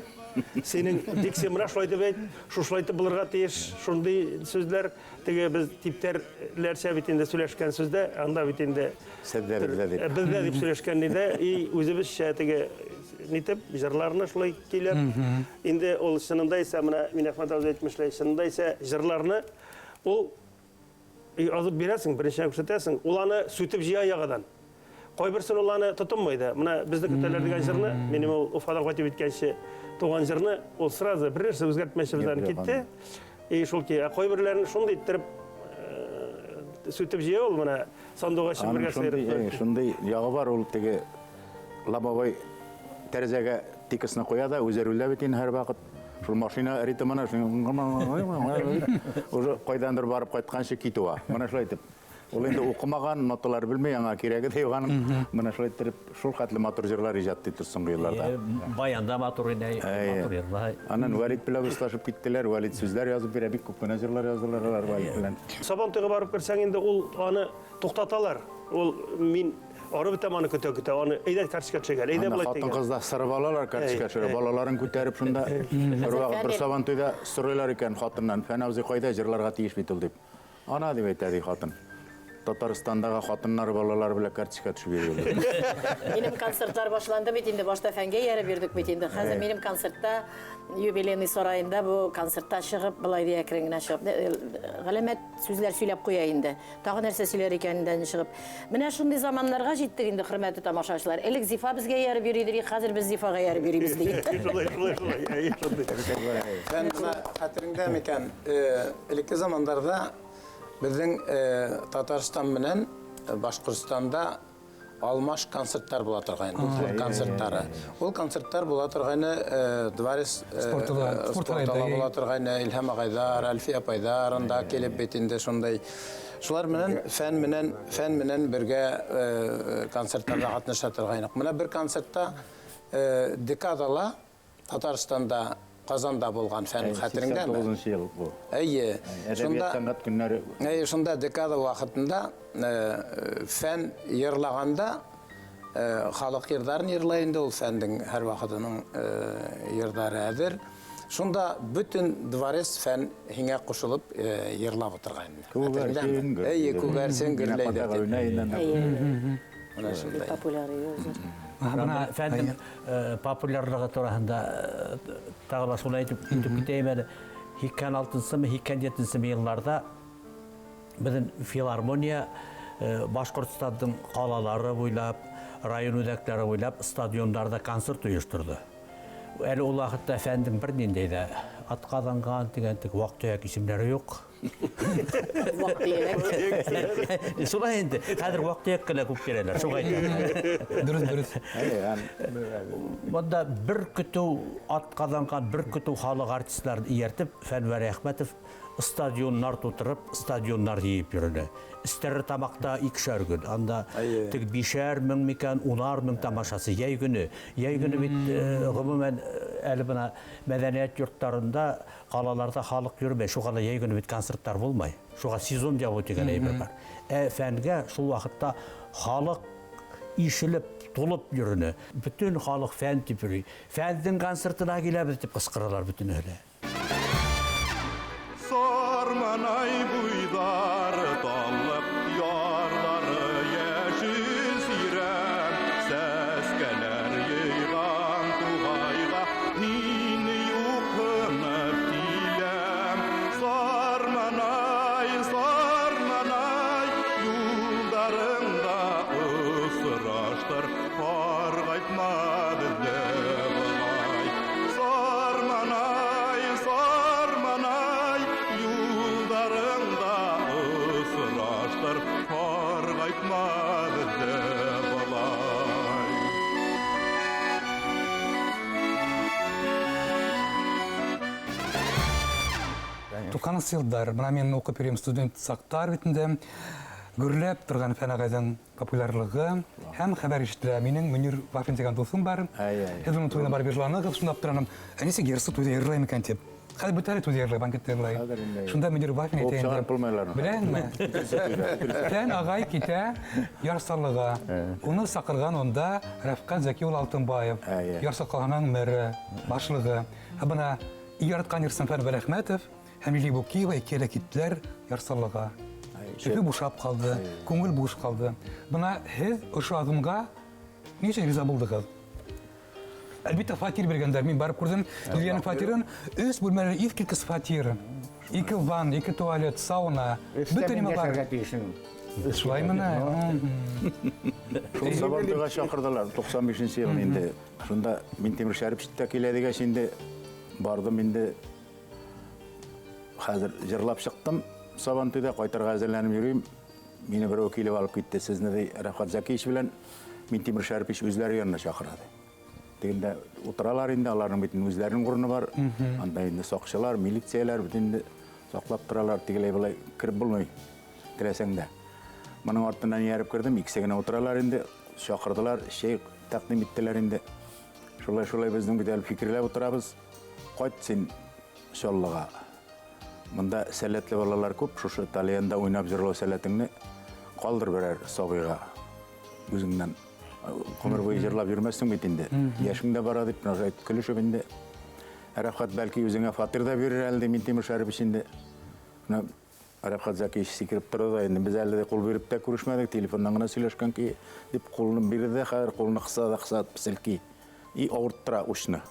Синең дикция менә шулай дип әйт, шушылай итеп булырга тиеш, шундый сүзләр, теге без типтәрләрчә бит инде сөйләшкән сүздә, анда бит инде Сездә бездә дип. Бездә дип сөйләшкән иде, и үзебезчә теге нитеп җырларны шулай көйләп. Инде ул чынында исә менә Минәхмәт абзый әйтмешләй, чынында исә җырларны ул язып бирәсең, беренче күрсәтәсең, ул аны сүтеп җыя ягадан. Кайберсен ул аны тотынмый да. Менә безне көтәләр дигән җырны, минем ул Уфадан кайтып киткәнче туган җырны, ул сразу бер нәрсә үзгәртмәйчә бездән китте. И шул ки, ә кайберләрен шундый иттереп сүтеп җыя ул менә сандугачы Аның бергә сыйрып. Шундый ягы бар, ул теге лобовой тәрәзәгә тикесне куя да, үзе рульдә бит инде һәрвакыт. Шул машина ритмына уже кайдандыр барып кайтканчы китү. Менә шулай итеп. Ул инде укымаган, ноталар белми, аңа кирәге дә юк аның. Менә шулай иттереп, шул хәтле матур җырлар иҗат итте соңгы елларда. Баянда матур ине, матур җырлар. Аннан Валид белән дуслашып киттеләр. Валид сүзләр язып бирә, бик күп кенә җырлар яздылар алар Валид белән. Сабантуйга барып керсәң инде ул аны туктаталар. Ул мин арып бетәм аны көтә-көтә, аны әйдә карточка төшергән, әйдә болай дигән. Хатын-кызлар сырып алалар карточка төшерә, балаларын күтәреп шунда бер вакыт бер Сабантуйда сорыйлар икән хатыннан, Фән абзый кайда җырларга тиеш бит ул дип. Ана дип әйтә ди хатын. Татарстандагы хатыннар балалар белән карточка төшеп йөриләр. Минем концертлар башланды бит инде, башта Фәнгә ярып йөрдек бит инде. Хәзер минем концертта юбилейный сараенда бу концертта чыгып, былай ди әкрен генә чыгып, галәмәт сүзләр сөйләп куя инде. Тагы нәрсә сөйләр икәненнән чыгып. Менә шундый заманнарга җиттек инде, хөрмәтле тамашачылар. Элек Зифа безгә ярып йөри иде, хәзер без Зифага ярып йөрибез ди. Шулай, шулай, шулай. Әйе, шундый. Фән, менә хәтереңдә микән, элекке заманнарда безнең Татарстан белән Башкортстанда алмаш концертлар була торган, дуслык концертлары. Ул концертлар була торганы дворец спортала була торганы, Илһам агайдар, Әлфия апайдар анда килеп бит инде шундай. Шулар менән фән менән бергә концертларда катнаша торган. Менә бер концертта декадала Татарстанда Казанда булган фән хәтереңдәме? 89 ел бу. Әйе. Әдәбият сәнгать көннәре. Әйе, шунда декада вакытында фән йырлаганда халык йырларын йырлай инде ул фәндең һәр вакытының йырлары әзер. Шунда бөтен дворец фән һиңә кушылып йырлап утырган. Күгәрсен гөрләй. Әйе, күгәрсен гөрләй дип. Менә шундай. Популяр йыр. Фәннең популярлыгы турында тагы да шуны әйтеп китәйем әле. 86-нчымы, 87-нче елларда безнең филармония Башкортстанның калалары буйлап, район үзәкләре буйлап стадионнарда концерт оештырды. Әле ул вакытта фәннең бернинди дә атказанган дигән тик вак-төяк исемнәре юк. Вак-төяк. Шулай инде. Хәзер вак-төяк кенә күп бирәләр. Шуңа әйтәм. Дөрес, дөрес. Монда бер көтү атказанган, бер көтү халык артистларын ияртеп, Фән Вәлиәхмәтов стадионнар тутырып, стадионнар җыеп йөрде. Стәрлетамакта икешәр көн, анда тик 5 мең микән, 10 мең тамашасы яй көне. Яй көне бит гомумән әле бына мәдәният йортларында, калаларда халык йөрмәй. Шуңа да яй көне бит концертлар булмай. Шуңа сезон ябу дигән әйбер бар. Ә фәнгә шул вакытта халык ишелеп, тулып йөренә. Бөтен халык фән дип йөри. Фәннең концертына киләбез дип кычкыралар бөтен әле. Сарманай буйҙары, таллыҡ ярлары, йәшел сирәм сәскәләр йыйған туғайға һине юҡһынып киләм. Сарманай, Сарманай, юлдарыңда осраштыр, һарғайтма беҙҙе былай. Сарманай, Сарманай, юлдарыңда осраштыр, һарғайтма беҙҙе былай. Туҡһанынсы йылдар, бына мин уҡып йөрөйөм студент саҡтар бит инде. Гөрләп торған Фән ағайҙың популярлығы һәм хәбәр ишетелә. Минең Мөнир Вафин тигән дуҫым бар. Һеҙ уның туйына барып йырланығыҙ, шунда аптыраным. Ә нисек йырсы туйҙа йырлай микән тип. Хәҙер бөтә әле туйҙа йырлай, банкетта йырлай. Хәҙер инде Шунда Мөнир Вафин Ҡыуып әйтә инде. сығарып булмай уларны. Беләһеңме? Фән ағай китә Яр Саллыға. Уны саҡырған унда Рәфҡәт Зәки улы Алтынбаев, Яр Саллы ҡалаһының мэры, башлығы. Ә бына яратҡан йырсым Фән Вәләхмәтов һәм Лилия Букиева икәүләп киттеләр Яр Саллыға. Өфө бушап ҡалды, күңел буш ҡалды. Бына һеҙ ошо аҙымға ни өсөн риза булдығыҙ? Әлбиттә, фатир биргәндәр. Мин барып күрҙем Лилияның фатирын. 3 бүлмәле иҫ киткес фатир. 2 ванна, 2 туалет, сауна. Өстә Бөтә мин нимә бар. йәшәргә тейешмен. Шулаймы ни? Шул Сабантуйға саҡырҙылар, туҡһан бишенсе йыл инде. Шунда Минтимер Шәрипович та килә тигәс инде барҙым инде. Хәҙер йырлап сыҡтым. Сабантуйҙа ҡайтырға әҙерләнеп йөрөйөм. Мине берәү килеп алып китте. Сезне ди Рәфҡәт Зәкиевич белән Минтимер Шәрипович үҙләре янына саҡыра ди. Тегендә утыралар инде, аларның бит үҙләренең урыны бар. Анда инде саҡсылар, милициялар бит инде саҡлап торалар, тегеләй былай кереп булмай теләсәң дә. Моның артыннан эйәреп керҙем, икесе генә утыралар инде, саҡырҙылар, чәй тәҡдим иттеләр инде. Шулай-шулай беҙҙең бит әле фикерләп утырабыҙ. Ҡайт син Чаллыға. Мында сәләтле балалар күп, шушы тальянда уйнап йырлау сәләтеңне ҡалдыр берәр сабыйға. Үҙеңдән ғүмер буйы йырлап йөрөмәҫһең бит инде. Йәшең дә бара дип, менә шулай көлөшөп инде. Рәфҡәт бәлки үҙеңә фатир ҙа бирер әле, Минтимер Шәрипович инде. Менә Рәфҡәт Зәкиевич сикереп торҙо да инде, беҙ әле дә ҡул биреп тә күрешмәнек, телефондан ғына һөйләшкән ки, дип ҡулын бирҙе дә, хәҙер ҡулын ҡыса ҙа ҡыса селки. И ауырттыра учны.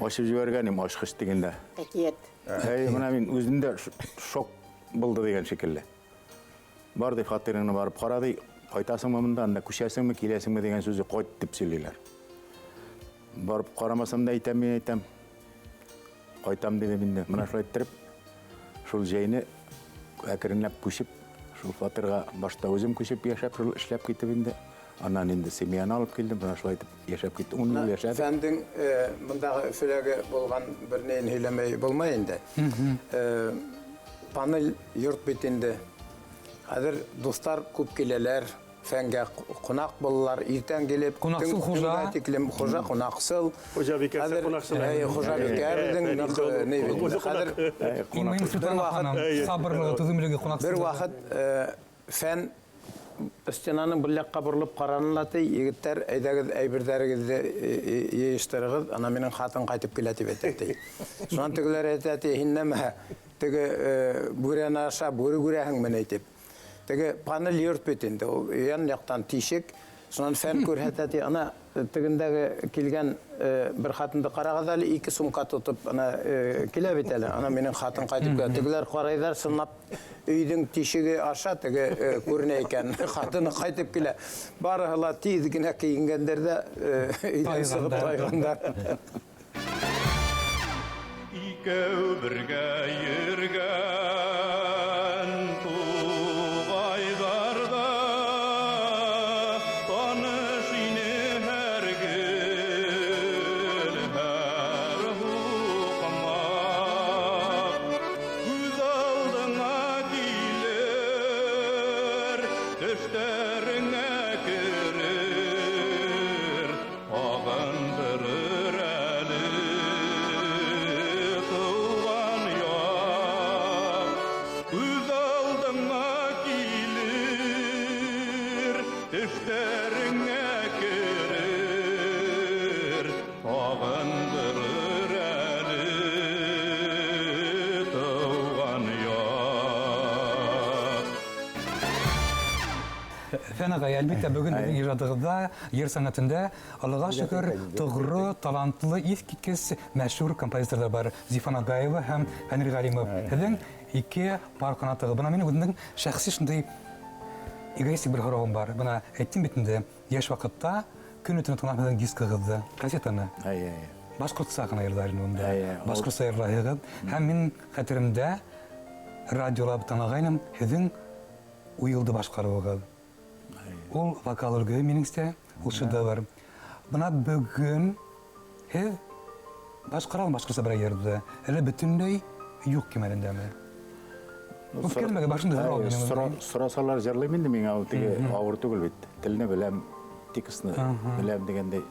Ашып ебәргән инем, ашҡыш тигәндә. Әкиәт. Әй, менә мин үзем дә шок булды дигән шикелле. Бар ди, фатирыңны барып ҡара ди, ҡайтасыңмы монда, анда күсәсеңме, киләсеңме дигән сүзе ҡайт дип сөйләйләр. Барып ҡарамасам да әйтәм, мин әйтәм. Ҡайтам дидем инде. Менә шулай иттереп, шул җәйне әкренләп күчеп, шул фатирға башта үзем күчеп яшәп, шул эшләп китеп инде. Аннан инде семьяны алып килдем, менә шулай итеп яшәп киттем. 10 ел яшәдек. Фәндең мындагы Өфөләге булган бер нейен һөйләмәй булмай инде. Панель йорт бит инде. Хәҙер дуҫтар күп киләләр, фәнгә ҡунаҡ булалар, иртән килеп, Ҡунаҡсыл хужа. төнгә тиклем хужа, ҡунаҡсыл. Хужабикәсе Хәҙер, ҡунаҡсыл. Хужабикә беҙҙең ныҡ, ни бит. Үҙе ҡунаҡ. Хәҙер Иң мөһим Светлана ханым, сабырлығы, түҙемлеге, ҡунаҡсылығы. Бер ваҡыт фән стенаның бер яҡҡа боролоп ҡараны ла ти, егеттәр, әйҙәгеҙ, әйберҙәрегеҙҙе йыйыштырығыҙ, ана минең ҡатын ҡайтып килә тип әйтә ти. Шунан тегеләр әйтә ти, һин нәмә, теге бүрәнә аша бүре күрәһеңме ни тип. Теге панель йорт бит инде, ул ян яҡтан тишек, шунан фән күрһәтә ти, ана тегендәге килгән бер ҡатынды ҡарағыҙ әле, 2 сумка тотоп, ана килә бит әле, ана минең ҡатын ҡайтып килә. Тегеләр ҡарайҙар, сынлап өйҙөң тишеге аша теге күренә икән, ҡатыны ҡайтып килә. Барыһы ла тиҙ генә кейенгәндәр ҙә өйҙән сығып тайғандар. Икәү бергә йөргән туғайҙарҙа таныш ине һәр гөл, һәр һуҡмаҡ. Күҙ алдыңа килер, төштәреңә керер, һағындырыр әле тыуған яҡ. Күҙ алдыңа килер, төштәреңә керер, һағындырыр әле тыуған Фән ағай, әлбиттә, бөгөн беҙҙең ижадығыҙҙа, йыр сәнғәтендә, Аллаға шөкөр, тоғро, талантлы, иҫ киткес мәшһүр композиторҙар бар. Зифа Нагаева һәм Фәнир Ғәлимов. Һеҙҙең ике пар ҡанатығыҙ. Бына минең үҙемдең шәхси шундай эгоистик бер һорауым бар. Бына әйттем бит инде, йәш ваҡытта көнө төнө тыңлап һеҙҙең дискығыҙҙы, кассетаны. Әйе, әйе. Башҡортса ғына йырлар ине унда. Әйе, ул- Башҡортса йырлайһығыҙ. Һәм мин хәтеремдә радиола тыңлағайным һеҙҙең уйылды башҡарыуығыҙ. Ул вокал өлгөһө минеңсә, ул шедевр. Бына бөгөн һеҙ башҡара башҡортса берәй йырҙы, әллә бөтөнләй юҡ кимәлендәме? Үпкәләмәгеҙ, башында һорау минең. Сорасалар йырлыйм инде, миңә ул теге ауыр түгел бит. Телне беләм, текстны беләм дигәндәй.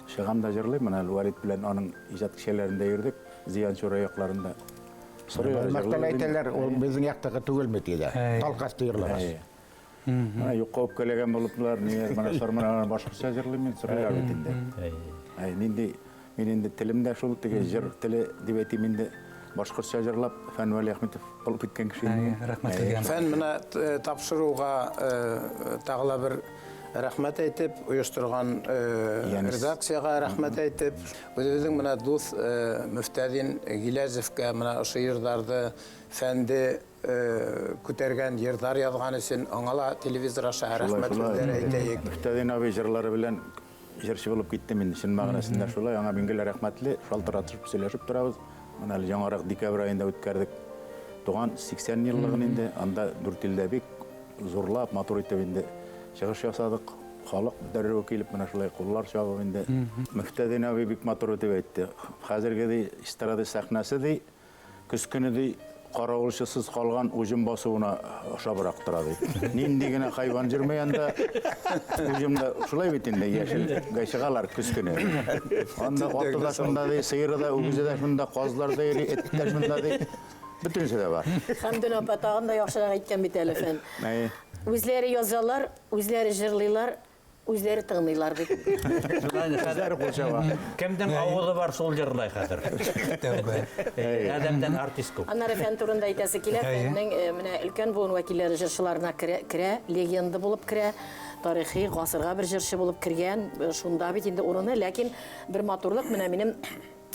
Чыгам да җырлыйм, менә Валид белән аның иҗат кичәләрендә йөрдек, Зиянчура якларында. Сорыйлар, Мәктәп җырлыйм. әйтәләр, ул безнең яктагы түгелме тиҙәр. Әй. Талҡасты йырлагас. Әйе. Менә юҡҡа үпкәләгән булыплар, ни, менә сор, менә башҡортса җырлыйм мин, сорыйлар бит инде. Әй, нинди, мин инде телем дә шул теге җыр теле дип әйтим инде, башҡортса җырлап Фән Вәлиәхмәтов булып киткән кеше инде. Әй, рәхмәт һеҙгә. Фән менә тапшырыуға тағы ла бер рәхмәт әйтеп, ойошторған Йәнис. редакцияға рәхмәт әйтеп, үҙебеҙҙең менә дуҫ Мөфтәдин Гиләзевкә менә ошо йырҙарҙы, фәнде күтәргән йырҙар яҙған өсөн аңа ла телевизор аша рәхмәт һүҙҙәре әйтәйек. Мөфтәдин абый җырлары белән җырчы булып киттем инде, чын мәгънәсендә шулай, аңа мин гел рәхмәтле, шалтыратышып сөйләшеп торабыз. Менә әле яңарак декабрь айында үткәрдек. Туган 80 еллыгын инде, анда дүрт илдә бик зурлап, матур итеп инде чыгыш ясадык. Халык дәррәү килеп менә шулай куллар чабып инде. Мөфтәдин абый бик матур итеп әйтте. Хәзерге ди эстрада сәхнәсе ди, көз көне ди каравылчысыз калган уҗым басуына ошабрак тора ди. Нинди генә хайван йөрмәй анда, уҗымда шулай бит инде, яшел чыгалар көз көне. Анда аты да шунда ди, сыйры да, үгезе дә шунда, казлар да йөри, эт тә шунда ди. Бөтенесе дә бар. Хәмдүн апа тагын да яхшырак әйткән бит әле, Фән. Әйе. Үзләре язалар, үзләре җырлыйлар, үзләре тыңлыйлар бит. Үзләре кул чаба. Кемдең авылы бар, шул җырлай хәзер. Тәүбә. Адәмдән артист күп. Аннары Фән турында әйтәсе килә. Әйе. Фәннең менә өлкән буын вәкилләре җырчыларына керә, легенда булып керә, тарихи гасырга бер җырчы булып кергән, шунда бит инде урыны, ләкин бер матурлык менә минем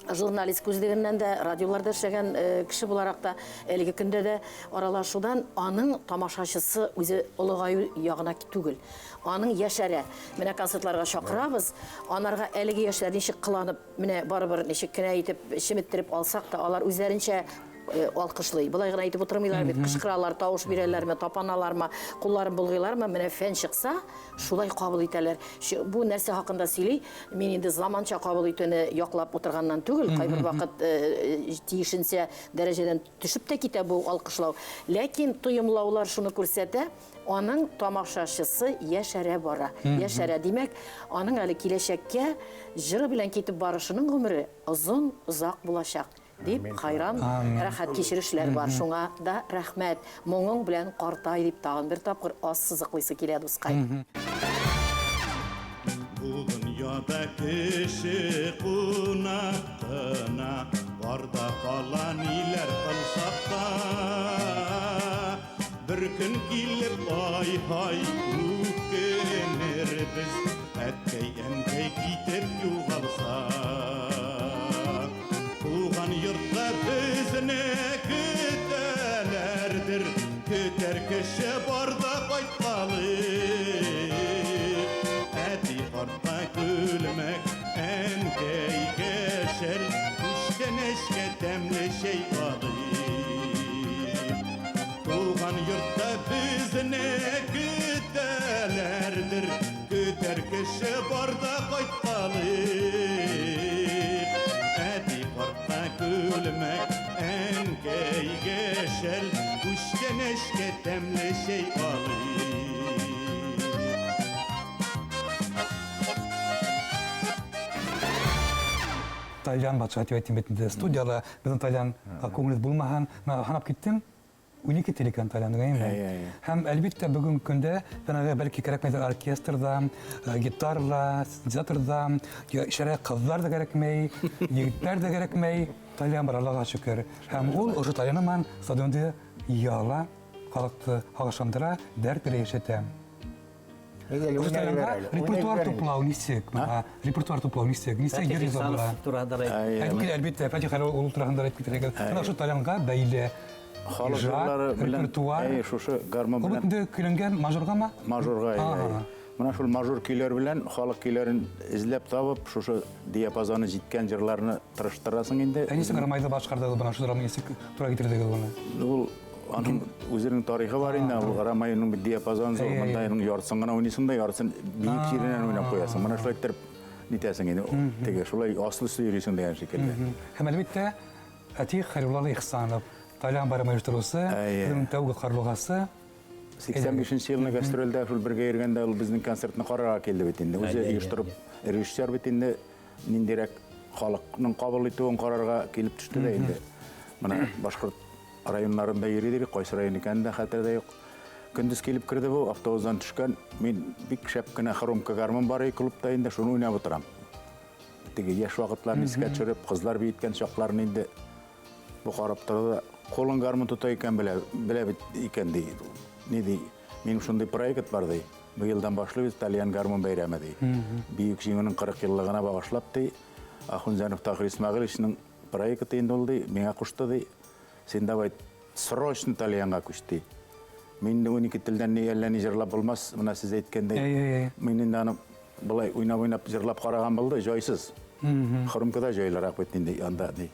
журналист күзлегеннән дә, радиоларда эшләгән кеше буларак та, әлеге көндә дә аралашудан аның тамашачысы үзе олыгаю ягына түгел. Аның яшәрә. Менә концертларга чакырабыз, анарга әлеге яшьләр ничек кыланып, менә барыбер ничек кенә итеп чеметтереп алсак та, алар үзләренчә алкышлый. Болай гына әйтеп утырмыйлар бит, кычкыралар, тавыш бирәләрме, тапаналармы, кулларын болгыйлармы, менә фән чыкса, шулай кабул итәләр. Бу нәрсә хакында сөйли, мин инде заманча кабул итүне яклап утырганнан түгел, кайбер вакыт тиешенчә дәрәҗәдән төшеп тә китә бу алкышлау. Ләкин тоемлаулар шуны күрсәтә, аның тамашачысы яшәрә бара. Яшәрә, димәк, аның әле киләчәккә җыры белән китеп барышының гомере озын, озак булачак дип хайран рәхәт кичерешләр бар. Шуңа да рәхмәт. Моңың белән картай дип тагын бер тапкыр аз сызыклыйсы килә, дускай. Бу дөньяда кеше кунак кына, барда кала ниләр кылсак та. Бер көн килеп ай-һай үкенербез, әткәй, әнкәй китеп югалса. Туган йортта безне көтәләрдер, көтәр кеше барда кайткалык. Әти картка күлмәк, әнкәй кәшәл, күчтәнәчкә тәмле чәй алыйк. Туган йортта безне көтәләрдер, көтәр кеше барда кайткалык. Әти картка күлмәк, әнкәй кәшәл, күчтәнәчкә тәмле чәй алыйк. Тальян батша дип әйтим бит инде. Студияла беҙҙең тальян күңелебеҙ булмаһын, мына һанап киттем. 12 тел икән тальян, әйеме? Әйе, әйе. Һәм әлбиттә бөгөнгө көндә фәнәгә бәлки кәрәкмәйҙер оркестрҙа, гитарла, синтезаторҙа, шәрә ҡыҙҙар ҙа кәрәкмәй, егеттәр ҙә кәрәкмәй. Тальян бар, Аллаға шөкөр. Һәм ул ошо тальяны менән стадионда яла, халыҡты һағышландыра, дәрт бирә, йәшәтә. Репертуар туплау нисек? Репертуар туплау нисек? Нисә йыр яза була? Әлбиттә, Фатих әле ул тураһында әйтеп китергә. Менә шул тальянға бәйле халык җырлары белән репертуар. Әй, шушы гармун белән. Ул бит көйләнгән мажоргамы? Мажорга, әй. Менә шул мажор көйләр белән халык көйләрен эзләп табып, шушы диапазоны җиткән җырларны тырыштырасың инде. Ә ничек Рамайда башкардыгыз бына шул Рамай ничек тура китердегез моны? Ул аның үзенең тарихы бар инде, ул Рамайның бит диапазоны зур, монда аның яртысын гына уйныйсың да, яртысын биек җиреннән уйнап куясың. Менә шулай иттереп нитәсең инде, теге шулай аслы-өсле йөрисең дигән шикелле. Һәм әлбиттә, Фатих Хәйрулла Ихсанов, тальян барымы оештыручы, безнең тәүге карлыгасы. 85 елны гастрольдә шул бергә йөргәндә ул безнең концертны карарга килде бит инде. Үзе оештырып, режиссер бит инде, ниндирәк халыкның кабул итүен карарга килеп төште дә инде. Менә башкорт районнарында йөри дидек, кайсы район икәнен дә хәтердә юк. Көндез килеп керде бу, автобустан төшкән. Мин бик шәп кенә хромка гармун бар иде клубта инде, шуны уйнап утырам. Теге яшь вакытларны искә төшереп, кызлар биеткән чакларны инде бу карап торды да, кулын гармун тота икән, белә бит икән ди. Ни ди? Минем шундый проект бар ди. Быелдан башлыйбыз тальян гармун бәйрәме ди. Бөек Җиңүнең 40 еллыгына багышлап ди. Ахунзянов Тахир Исмәгыйлевичның проекты инде ул ди, миңа кушты ди. Син давай срочно тальянга күч ди. Мин инде 12 телдән ни әллә ни җырлап булмас, менә сез әйткәндәй. Мин инде аны былай уйнап-уйнап җырлап караган булды, җайсыз. Хромкада җайлырак бит инде анда ди.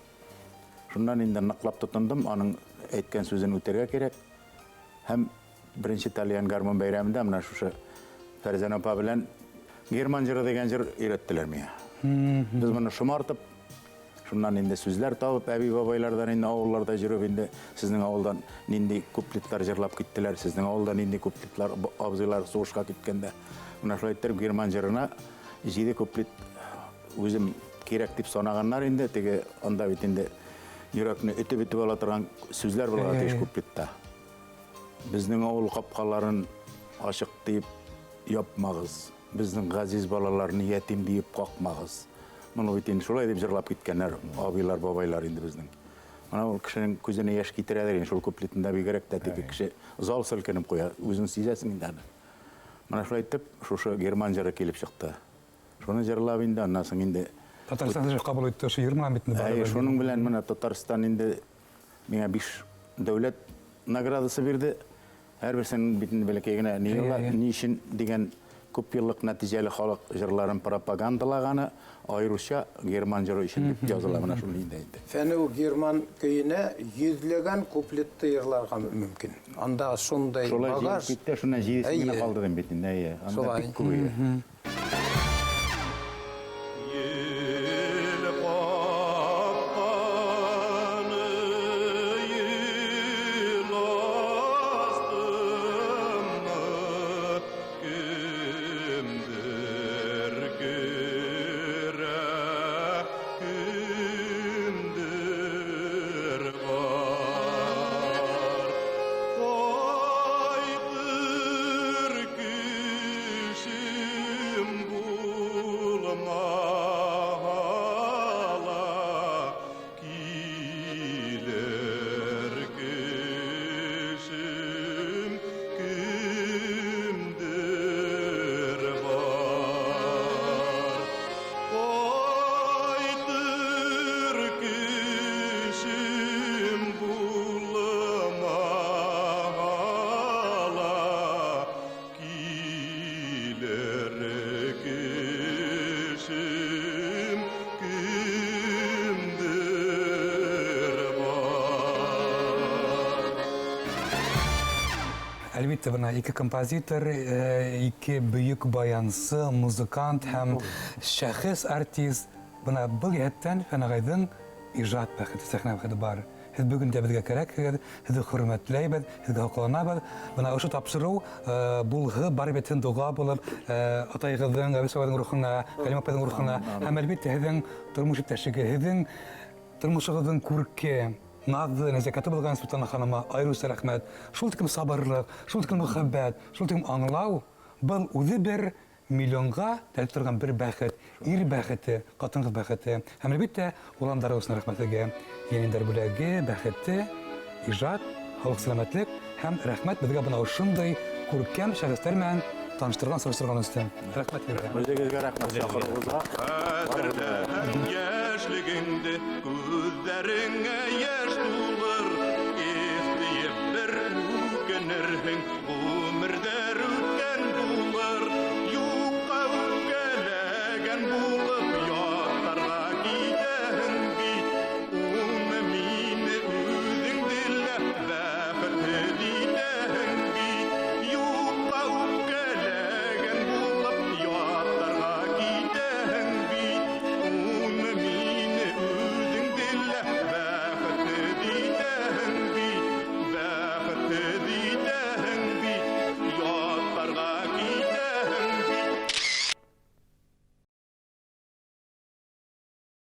Шуннан инде ныклап тотындым, аның әйткән сүзен үтәргә кирәк. Һәм беренче тальян гармун бәйрәмендә менә шушы Фәрзәнә апа белән Герман җыры дигән җыр өйрәттеләр миңа. Без моны шомартып, шуннан инде сүзләр табып, әби-бабайлардан инде авылларда йөреп инде сезнең авылдан нинди куплетлар җырлап киттеләр, сезнең авылда нинди куплетлар абзыйлар сугышка киткәндә. Менә шулай иттереп Герман җырына 7 куплет үзем кирәк дип санаганнар инде, теге анда бит инде йөрәкне өтеп-өтеп ала торган сүзләр булырга тиеш куплетта. Безнең авыл капкаларын ачык дип япмагыз. Безнең газиз балаларны ятим диеп какмагыз. Моны бит инде шулай дип җырлап киткәннәр абыйлар, бабайлар инде безнең. Менә ул кешенең күзенә яшь китерәдер инде шул куплетында бигрәк тә теге кеше зал селкенеп куя, үзең сизәсең инде аны. Менә шулай итеп шушы Герман җыры килеп чыкты. Шуны җырлап инде аннан соң инде Татарстан җыр кабул итте шул Герман бит инде. Әйе, шуның белән менә Татарстан инде миңа 5 дәүләт наградасы бирде. Һәрберсенең бит инде бәләкәй генә ни ела, ни өчен дигән күп еллык нәтиҗәле халык җырларын пропагандалаганы, аеруча Герман җыры өчен дип языла менә шул инде инде. Фәнү Герман көенә йөзләгән куплетты йырларга мөмкин. Анда шундай Шулай җыелып багаж. китте, шуннан җидесе генә калды дим бит инде, әйе. Анда Шулай. бик күп иде. Әлбиттә, бына ике композитор, ике бөек баянсы, музыкант һәм шәхес артист. Бына был йәһәттән Фән ағайҙың ижад бәхете, сәхнә бәхете бар. Һеҙ бөгөн дә беҙгә кәрәкһегеҙ, һеҙҙе хөрмәтләйбеҙ, һеҙгә һоҡланабыҙ. Бына ошо тапшырыу, булғы бар битен доға булып, атайығыҙҙың, Әбүс ағайҙың рухына, Ғәлимә апайҙың рухына һәм әлбиттә һеҙҙең тормош иптәшегеҙ, һеҙҙең тормошоғоҙҙоң күрке, наҙы, нәзәкәте булған Светлана ханыма айырыуса рәхмәт. Шул тиклем сабырлыҡ, шул тиклем мөхәббәт, шул тиклем аңлау, был үҙе бер миллионға тәлеп торған бер бәхет, ир бәхете, ҡатын-ҡыҙ бәхете. Һәм әлбиттә, уламдарығыҙ өсөн рәхмәт һеҙгә. Йәнендәр бүләге, бәхете, ижад, Һаулыҡ, сәләмәтлек һәм рәхмәт беҙгә бына ошондай күркәм шәхестәр менән таныштырған, сораштырған өсөн. Рәхмәт һеҙгә. Үҙегеҙгә рәхмәт саҡырыуығыҙға. Хәтерләһәм йәшлегеңде, күҙҙәреңә йәш тулып.